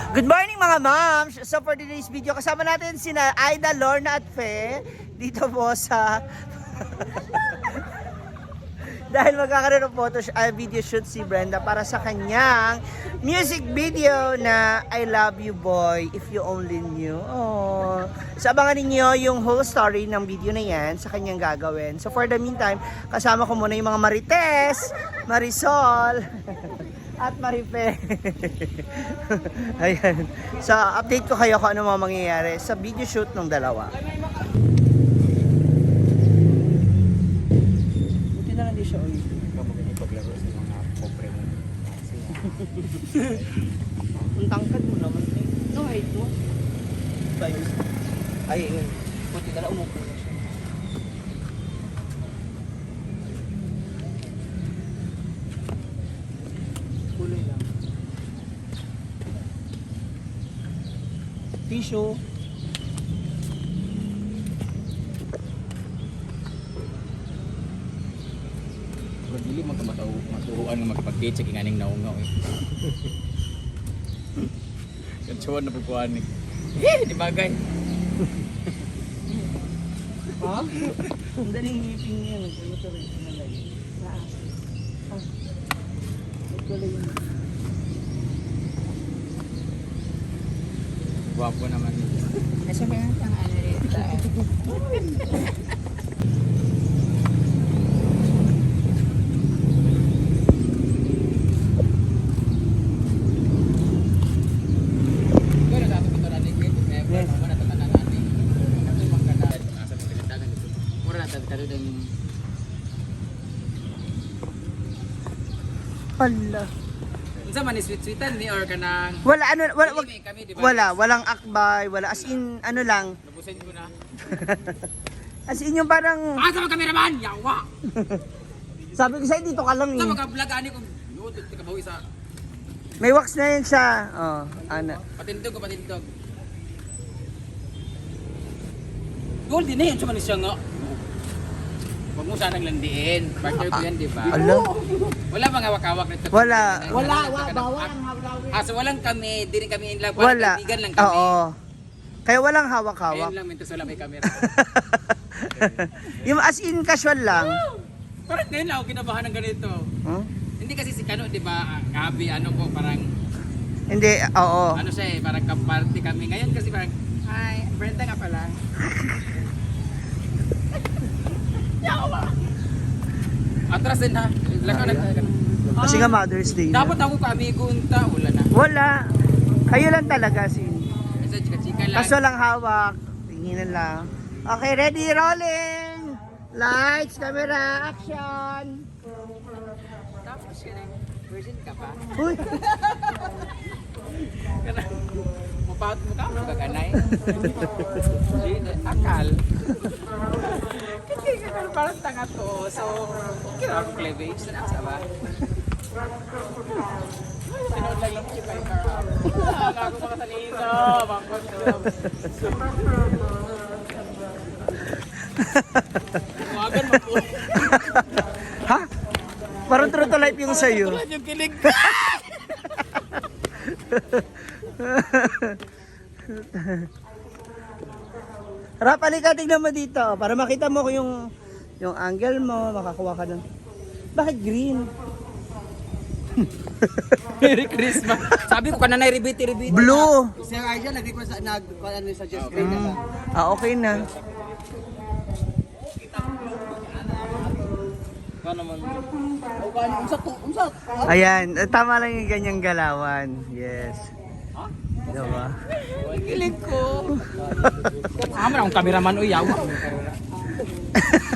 Good morning, mga moms! So for today's video, kasama natin sina Aida, Lorna at Fe dito po sa dahil magkakaroon ng video shoot si Brenda para sa kanyang music video na "I Love You Boy If You Only Knew." Oh. So abangan ninyo yung whole story ng video na yan sa kanyang gagawin. So for the meantime, kasama ko muna yung mga Marites, Marisol, at Marife. Ayan. So update ko kayo kung ano mga mangyayari sa video shoot ng dalawa. Buti na lang di siya oily. Ikaw paglaro sa mga pobre mo. Ang tangkad mo naman eh. No height mo. Five. Ay, ayun. Buti na lang umupo na siya. Kulay lang. Tissue. Pero dili man ka matuhuan nga makipag-date sa kinganing naungaw eh. Katsuan na pagkuhan eh. Eh, di bagay. Ha? Ang daling ngipin niya. Ano to rin? Malay. Ah. Nagkulay yun. Gwapo naman eh. Kasi meron kang ano rito eh. Ikaw na sa ato na ni Kit, never mo na tatanan natin. Kato bang kada asa mo dagan ito. Mura na tabi kato din. Hala. Unsa man ni sweet-sweetan ni or kanang Wala, ano, wala, wag, Dili, kami, di ba? wala, walang akbay, wala, as in, ano lang, Lubusin ko na. As in yung parang, Asa man cameraman? Yawa. Sabi ko sa'yo, dito ka lang Unsa eh. man ka vlog ani kung no ka bawi sa May wax na yan siya. Oh, ano. Patindog ko patindog. Gold din eh, unsa man ni siya nga. Huwag mo sanang landiin. Partner ko yan, di ba? Ala. Wala bang hawak-hawak nito? Wala. Wala, wala, bawal ang hawlawin. Ah, so walang kami, di rin kami in love. Parang Wala. kaibigan lang kami. Oo. Kaya walang hawak-hawak. Ayun lang, mintos wala may camera. Yung as in casual lang. Parang ngayon lang ako kinabahan ng ganito. Huh? Hindi kasi si Kano, di ba, ah, Gabi, ano ko, parang, Hindi, oo. ano siya eh, parang kaparty kami. Ngayon kasi parang, hi, Brenda nga pala. Yawa! Atras din ha. Lakaw na. Kasi nga Mother's Day na. Dapat ako kaamigo unta, wala na. Wala. Kayo lang talaga, as in. Kasi chika-chika lang. Kaso lang hawak. Tinginan lang. Okay, ready, rolling! Lights, camera, action! Tapos ka na, virgin ka pa. Uy! Kana, mupaot mo ka, mo kaganay. Hindi, akal. Kasi ka parang tanga to. So, okay na ako cleavage. Sana sa ba? Tinood lang lang kita yung car up. Wala ako makasalito. Bangkot ko. Wagan mo po. Ha? Parang true to life yung sa'yo. Tulad yung kilig. Rap, halika, tignan mo dito. Para makita mo kung yung angle mo, makakuha ka ng... Bakit green? Merry Christmas. Sabi ko kananay, rebate, rebate. Blue! Sir Arjan, nag-request, nag, ano, suggest green na ba? Ah, okay na. O, gani, unsa to, unsa? Ayan, eh, tama lang yung ganyang galawan. Yes. Diba? Kilig ko. Amo na akong cameraman uy, yawa.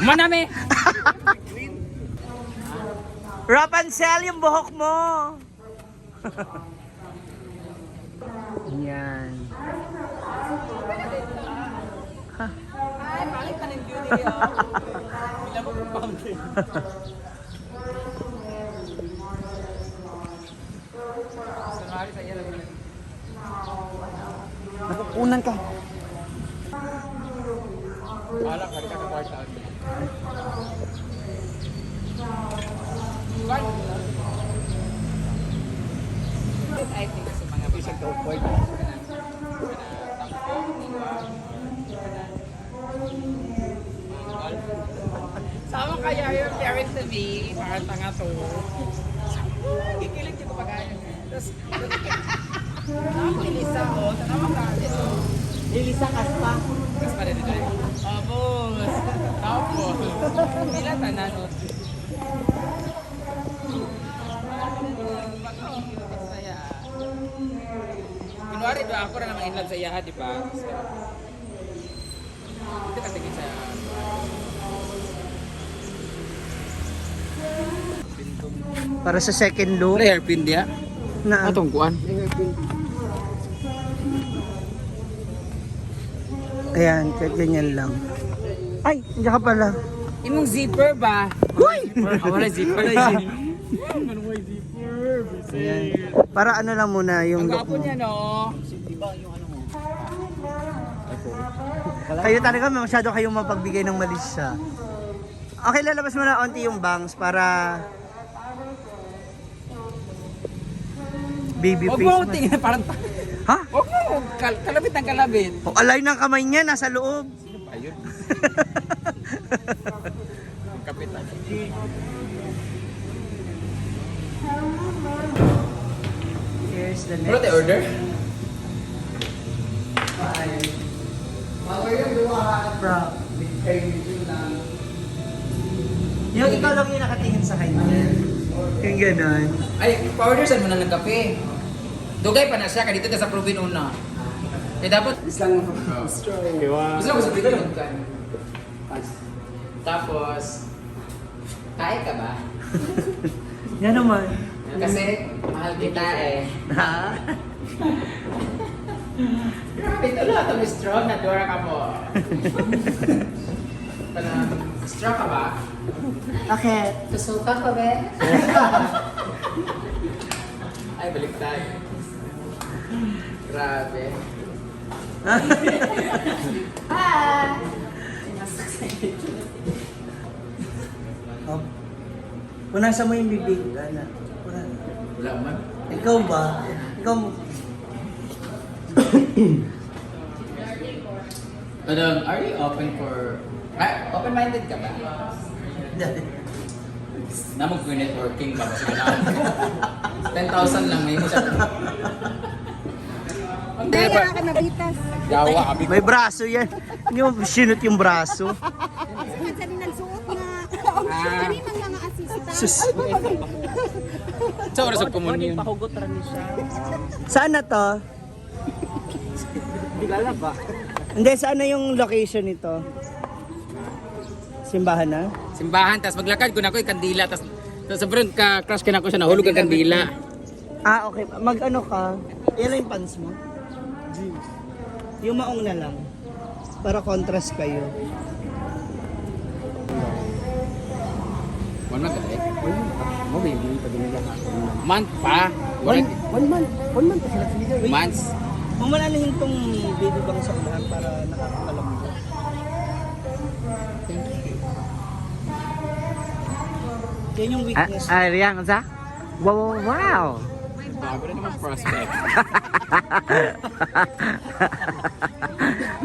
Manami. Rapunzel, yung buhok mo! Yan. Ay, balik ka ng beauty oh. Bila mo kung fountain. Kunwari sa iya lang. Nakukunan ka. Wala ka ka kwarta. I think sa mga siya ka-awkward. Sama kaya yung parent to be, parang tanga to. Gikilig ko pag ano. Tapos, ako Elisa ko, tanawa ka. Elisa Kaspa. Tapos pa rin ito. Tapos, tapos, ila tanan. Kunwari ba ako ra naman in love sa iyaha, di ba? So, dito ka tingin sa. Para sa second look. Wala hairpin diya? Na, Atong kuan. Ayan, kahit ganyan lang. Ay, hindi ka pala. Imong zipper ba? Huy! Ah, wala zipper. Ayan. Para ano lang muna yung Ang look gwapo mo. niya, no? Kayo talaga masyado kayong mapagbigay ng malis siya. Okay, lalabas mo na onti yung bangs para baby Huwag face. mo mo. tingin parang. Ha? Huwag mo kalabit ang kalabit. O, alay ng kamay niya, nasa loob. Sino ba yun? Ang kapitan. Here's the Wala next. tayo order? Prop. Yung ikaw lang yung nakatingin sa kanya. Yung ganon. Ay, pa-order saan mo na ng kape. Dugay pa na siya, kaya dito ka sa Provin una. Kaya dapat. Isang Gusto ko sa Provin ka. Tapos, kaya ka ba? Yan naman. Kasi mahal kita eh. Ha? Grabe, ito lahat ang strong na Dora ka mo. Parang, strong ka ba? Okay. Tusuka ka ba? Ay, baliktad. Grabe. Oh. Punasan mo yung bibig. Ana. Punasan. Wala man. Ikaw ba? Ikaw mo. Parang, are you open for... Ah, open-minded ka ba? Namog ko networking ba? Kasi na 10,000 lang, may mo siya. Hindi Kaya ba? ka nabitas. Yawa, abi. May braso yan. Hindi mo sinot yung braso. Sa sa rin nagsuot nga. Kani man nga nga assistant. Sus. Sa oras of communion. Saan na to? Kilala ba? Hindi, saan na yung location nito? Simbahan na? Simbahan, tas maglakad ko na ako yung kandila, tas tas sobrang ka-crush ka na ako siya, nahulog ang kandila. Ah, okay. Mag-ano ka? Yan lang yung pants mo? Jeans. Yung maong na lang. Para contrast kayo. 1 month eh. Mo baby, pag nila Month pa. One, 1 month. 1 month pa sila sila. Months. Kung wala na tong baby bang sa unahan para nakakalam mo. Yan yung weakness. Ah, Riang, sa? Wow, wow, wow. Bago na naman prospect.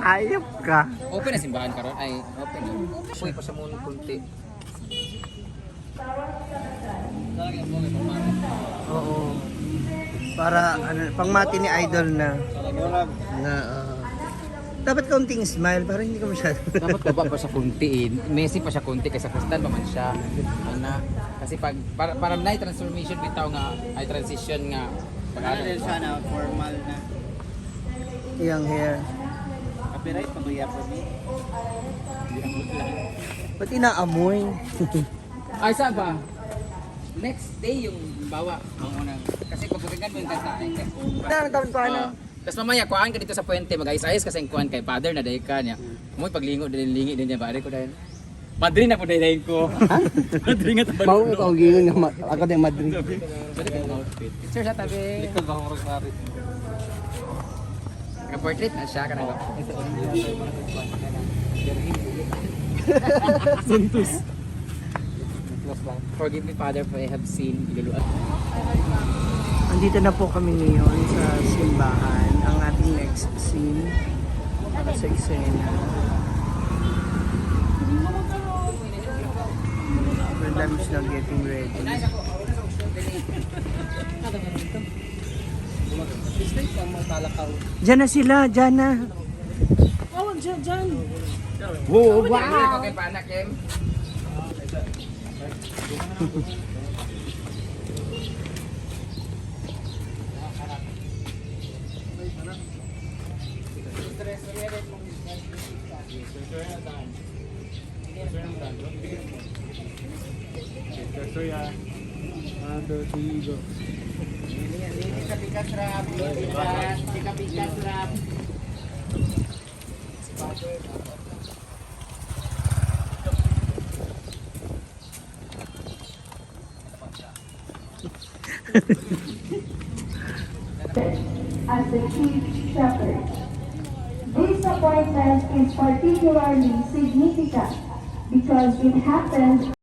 Ayop ka. Open na simbahan karon ay open na. Uy, pa sa muna kunti. Oo. Para ano, pang ni idol na. Na dapat kaunting smile para hindi ka masyado. Dapat baba pa siya kunti eh. Messi pa siya kunti kaysa Kristan pa man siya. Ana kasi pag para na transformation bitaw nga ay transition nga pag Ano din siya na formal na. Yung hair. Copyright pa kuya po ni. Ba't inaamoy? Ay, saan ba? Next day yung bawa ang unang kasi pag pagkagan mo yung kanta ay Taon taon ko ano? Tapos mamaya kuhaan ka dito sa puente, mag-ayos-ayos kasi ang kuhaan kay father na dahil ka niya. Mo paglingo din lingi din niya pare ko dahil. Madrid na po dahil ko. Madrid nga taban. Mau ko gingon nga ako din Madrid. Picture sa tabi. Likod ba akong rosary? Naka-portrait na siya kanang. Forgive me, Father, for I have seen. Iluluan. Andito na po kami ngayon sa simbahan. Ang ating next scene para sa eksena. Brenda is now getting ready. Diyan na sila, diyan na. Wow! Okay, panak, Kim. As the chief shepherd. This appointment is particularly significant because it happened